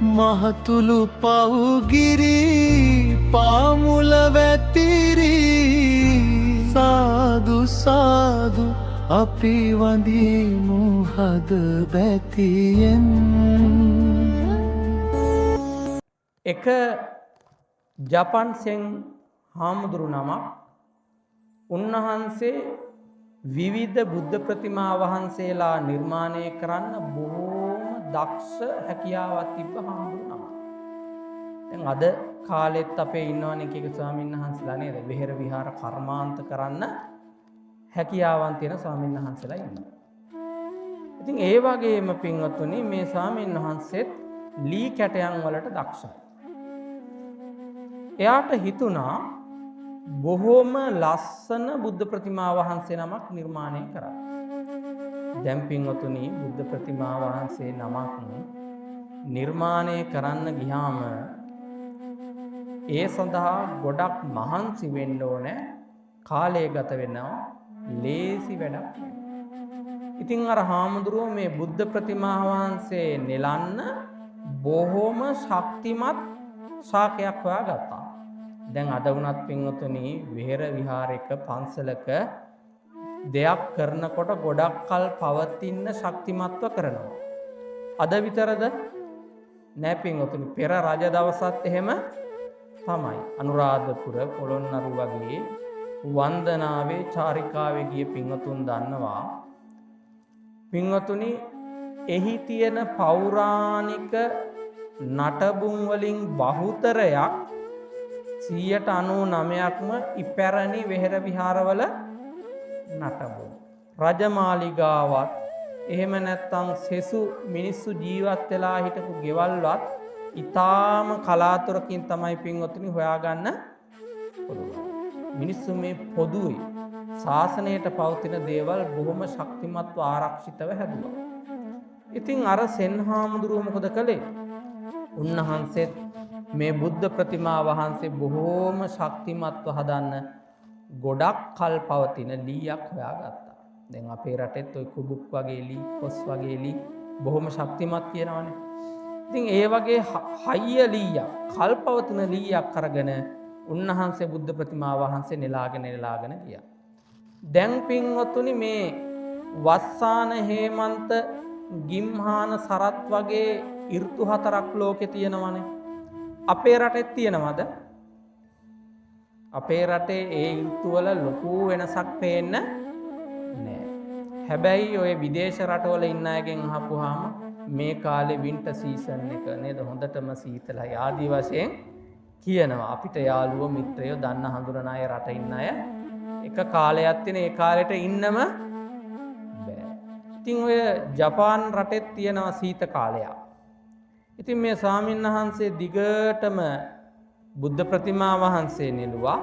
මහතුළු පවුගිරි පාමුල වැතිරි සාදු සාදු අපි වඳිමු හද බැතියෙන්. එක ජපන් සෙන් හාමුදුරු නමක් උන්වහන්සේ විවිධ බුද්ධ ප්‍රතිමා වහන්සේලා නිර්මාණය කරන්න බොහෝම දක්ෂ හැකියාවක් තිබ්බ හාමුදුරු නමක්. දැන් අද කාලෙත් අපේ ඉන්නවනේ එක එක ස්වාමීන් වහන්සේලා නේද? වෙහෙර විහාර කර්මාන්ත කරන්න හැකියාවන් තියෙන ස්වාමීන් වහන්සේලා ඉන්නවා. ඉතින් ඒ වගේම පින්වත්තුනි, මේ ස්වාමීන් වහන්සේත් ලී කැටයම් වලට දක්ෂයි. එයාට හිතුණා බොහෝම ලස්සන බුද්ධ ප්‍රතිමා වහන්සේ නමක් නිර්මාණය කරන්න. දැන් පින්වතුනි, බුද්ධ ප්‍රතිමා වහන්සේ නමක් නිර්මාණය කරන්න ගියාම ඒ සඳහා ගොඩක් මහන්සි වෙන්න ඕනේ, කාලය ගත වෙනවා, ලේසි වැඩක් නෙවෙයි. ඉතින් අර හාමුදුරුවෝ මේ බුද්ධ ප්‍රතිමා වහන්සේ නෙලන්න බොහොම ශක්තිමත් ශාකයක් හොයාගත්තා. දැන් අද වුණත් පින්වතුනි, වෙහෙර විහාරයක පන්සලක දෙයක් කරනකොට ගොඩක් කල් පවතින්න ශක්තිමත්ව කරනවා. අද විතරද? නෑ පින්වතුනි, පෙර රජ දවසත් එහෙම තමයි. අනුරාධපුර පොළොන්නරු වගේ වන්දනාවේ චාරිකාවේ ගිය පින්වතුන් දන්නවා. පින්වතුනි, එහි තියෙන පෞරාණික නටබුන් වලින් බහුතරයක් 99%ක්ම ඉපැරණි වෙහෙර විහාරවල නටබුන්. රජමාලිගාවත් එහෙම නැත්නම් සෙසු මිනිස්සු ජීවත් වෙලා හිටපු ගෙවල්වත් ඉතාම කලාතුරකින් තමයි පින්වතුනි හොයාගන්න පුළුවන්. මිනිස්සු මේ පොදුවේ ශාසනයට පවතින දේවල් බොහොම ශක්තිමත්ව ආරක්ෂිතව හැදුවා. ඉතින් අර සෙන් හාමුදුරුවෝ මොකද කළේ? උන්වහන්සේත් මේ බුද්ධ ප්‍රතිමා වහන්සේ බොහෝම ශක්තිමත්ව හදන්න ගොඩක් කල් පවතින ලීයක් හොයාගත්තා. දැන් අපේ රටෙත් ඔය කුබුක් වගේ ලී, කොස් වගේ ලී බොහොම ශක්තිමත් කියනවනේ. ඉතින් ඒ වගේ හයිය ලීයක්, කල් පවතින ලීයක් අරගෙන උන්වහන්සේ බුද්ධ ප්‍රතිමා වහන්සේ නෙලාගෙන නෙලාගෙන ගියා. දැන් පින්වතුනි, මේ වස්සාන, හේමන්ත, ගිම්හාන, සරත් වගේ ඍතු හතරක් ලෝකේ තියෙනවනේ. අපේ රටෙත් තියෙනවද? අපේ රටේ ඒ ඍතු වල ලොකු වෙනසක් පේන්න නෑ. හැබැයි ඔය විදේශ රටවල ඉන්න අයගෙන් අහපුවාම මේ කාලේ වින්ටර් සීසන් එක නේද, හොඳටම සීතලයි ආදි වශයෙන් කියනවා. අපිට යාළුවෝ, මිත්‍රයෝ, දන්න හඳුනන අය රට ඉන්න අය එක කාලයක් තියෙන ඒ කාලෙට ඉන්නම බෑ. ඉතින් ඔය ජපාන් රටෙත් තියෙනවා සීත කාලයක්. ඉතින් මේ ස්වාමීන් වහන්සේ දිගටම බුද්ධ ප්‍රතිමා වහන්සේ නෙළුවා.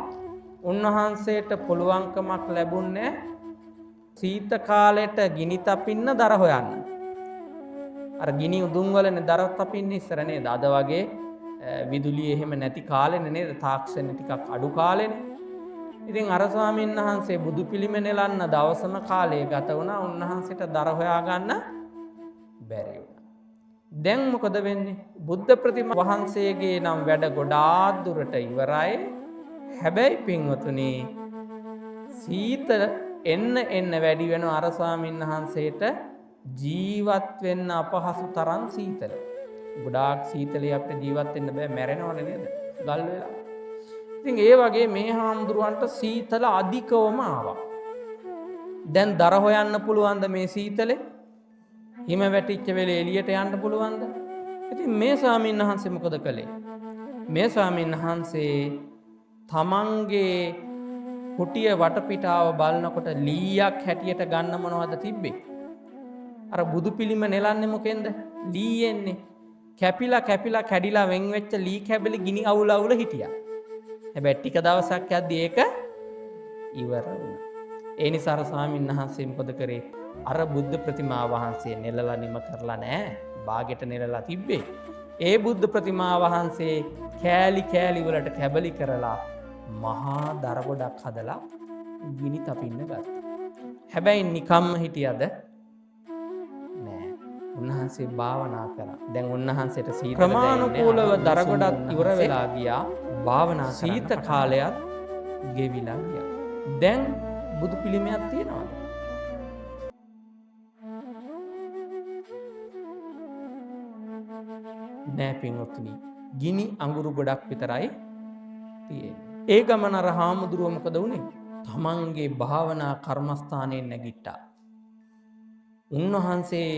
උන්වහන්සේට පුළුවන්කමක් ලැබුණේ සීත කාලෙට ගිනි තපින්න දර හොයන්න. අර ගිනි උදුන් වලනේ දර තපින්නේ ඉස්සර නේද? අද වගේ විදුලිය එහෙම නැති කාලෙනේ නේද? තාක්ෂණ ටිකක් අඩු කාලෙනේ. ඉතින් අර ස්වාමීන් වහන්සේ බුදු පිළිම නෙලන්න දවසම කාලය ගත වුණා. උන්වහන්සේට දර හොයාගන්න බැරි වුණා. දැන් මොකද වෙන්නේ? බුද්ධ ප්‍රතිමා වහන්සේගේ නම් වැඩ ගොඩාක් දුරට ඉවරයි. හැබැයි පින්වතුනි, සීතල එන්න එන්න වැඩි වෙන අර ස්වාමීන් වහන්සේට ජීවත් වෙන්න අපහසු තරම් සීතල. ගොඩාක් සීතලේ අපිට ජීවත් වෙන්න බෑ, මැරෙනවනේ නේද? ගල් වෙලා. ඉතින් ඒ වගේ මේ හාමුදුරුවන්ට සීතල අධිකවම ආවා. දැන් දර හොයන්න පුළුවන්ද මේ සීතලේ? හිම වැටිච්ච වෙලේ එළියට යන්න පුළුවන්ද? ඉතින් මේ ස්වාමීන් වහන්සේ මොකද කළේ? මේ ස්වාමීන් වහන්සේ තමන්ගේ කුටිය වටපිටාව බලනකොට ලීයක් හැටියට ගන්න මොනවද තිබ්බේ? අර බුදු පිළිම නෙලන්නේ මොකෙන්ද? ලීයෙන්නේ. කැපිලා කැපිලා කැඩිලා වෙන් වෙච්ච ලී කැබලි ගිනි අවුල අවුල හිටියා. හැබැයි ටික දවසක් යද්දි ඒක ඉවර වුණා. ඒ නිසා අර ස්වාමීන් වහන්සේ මොකද කරේ? අර බුද්ධ ප්‍රතිමා වහන්සේ නෙලලා නිම කරලා නෑ. බාගෙට නෙලලා තිබ්බේ. ඒ බුද්ධ ප්‍රතිමා වහන්සේ කෑලි කෑලි වලට කැබලි කරලා මහා දර ගොඩක් හදලා ගිනි තපින්න ගත්තා. හැබැයි නිකම්ම හිටියද? නෑ. උන්වහන්සේ භාවනා කරා. දැන් උන්වහන්සේට සීතල ක්‍රමානුකූලව දරගොඩත් ඉවර වෙලා ගියා. භාවනා සීත කාලයත් ගෙවිලා ගියා. දැන් බුදු පිළිමයක් තියෙනවද? නෑ පින්වත්නි. ගිනි අඟුරු ගොඩක් විතරයි තියෙන්නේ. ඒ ගමන අර හාමුදුරුව මොකද වුනේ? තමන්ගේ භාවනා කර්මස්ථානයෙන් නැගිට්ටා. උන්වහන්සේ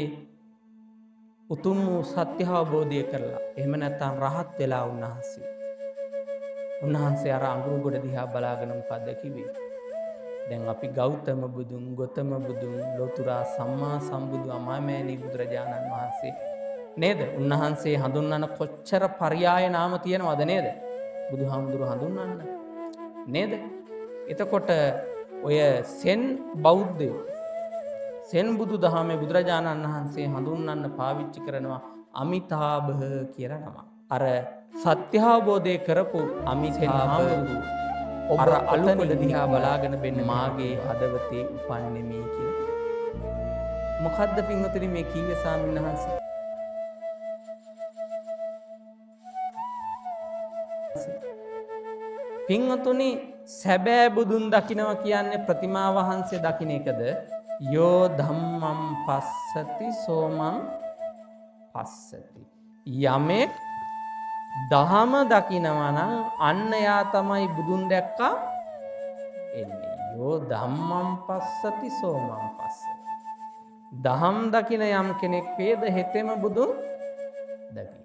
උතුම් වූ සත්‍ය අවබෝධය කරලා, එහෙම නැත්නම් රහත් වෙලා උන්වහන්සේ. උන්වහන්සේ අර අඟුරු ගොඩ දිහා බලාගෙන මොකද්ද කිව්වේ? දැන් අපි ගෞතම බුදුන්, ගොතම බුදුන්, ලෝතුරා සම්මා සම්බුදු අමාමෑණී බුදුරජාණන් වහන්සේ නේද? උන්වහන්සේ හඳුන්වන කොච්චර පర్యాయ නාම තියෙනවද නේද? බුදුහාමුදුරු හඳුන්වන්න නේද? එතකොට ඔය සෙන් බෞද්ධයෝ සෙන් බුදු දහමේ බුදුරජාණන් වහන්සේ හඳුන්වන්න පාවිච්චි කරනවා අමිතාභ කියලා නමක්. අර සත්‍ය අවබෝධය කරපු අමිතාභ අර අලු ගොඩ දිහා බලාගෙන බෙන්න මාගේ හදවතේ උපන්නෙමි කියලා. මොකද්ද පින්වතුනි මේ කිව්වේ ස්වාමීන් වහන්සේ? පින්වතුනි, සැබෑ බුදුන් දකිනවා කියන්නේ ප්‍රතිමා වහන්සේ දකින එකද? යෝ ධම්මං පස්සති සෝමං පස්සති. යමෙක් දහම දකිනවා නම් අන්න යා තමයි බුදුන් දැක්කා එන්නේ. යෝ ධම්මං පස්සති සෝමං පස්සති. දහම් දකින යම් කෙනෙක් වේද හෙතෙම බුදුන් දකි.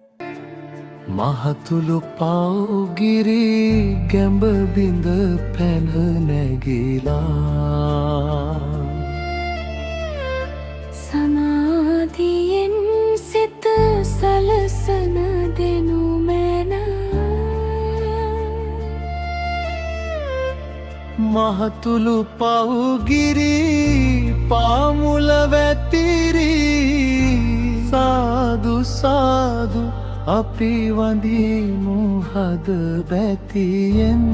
මහතුළු පව්ගිරි ගැඹ බිඳ පැන නැගිලා. සමාධියෙන් සිත සලසන දෙනු මැන. මහතුළු පව්ගිරි පාමුල වැතිරි සාදු සාදු අපි වඳිමු හද බැතියෙන්.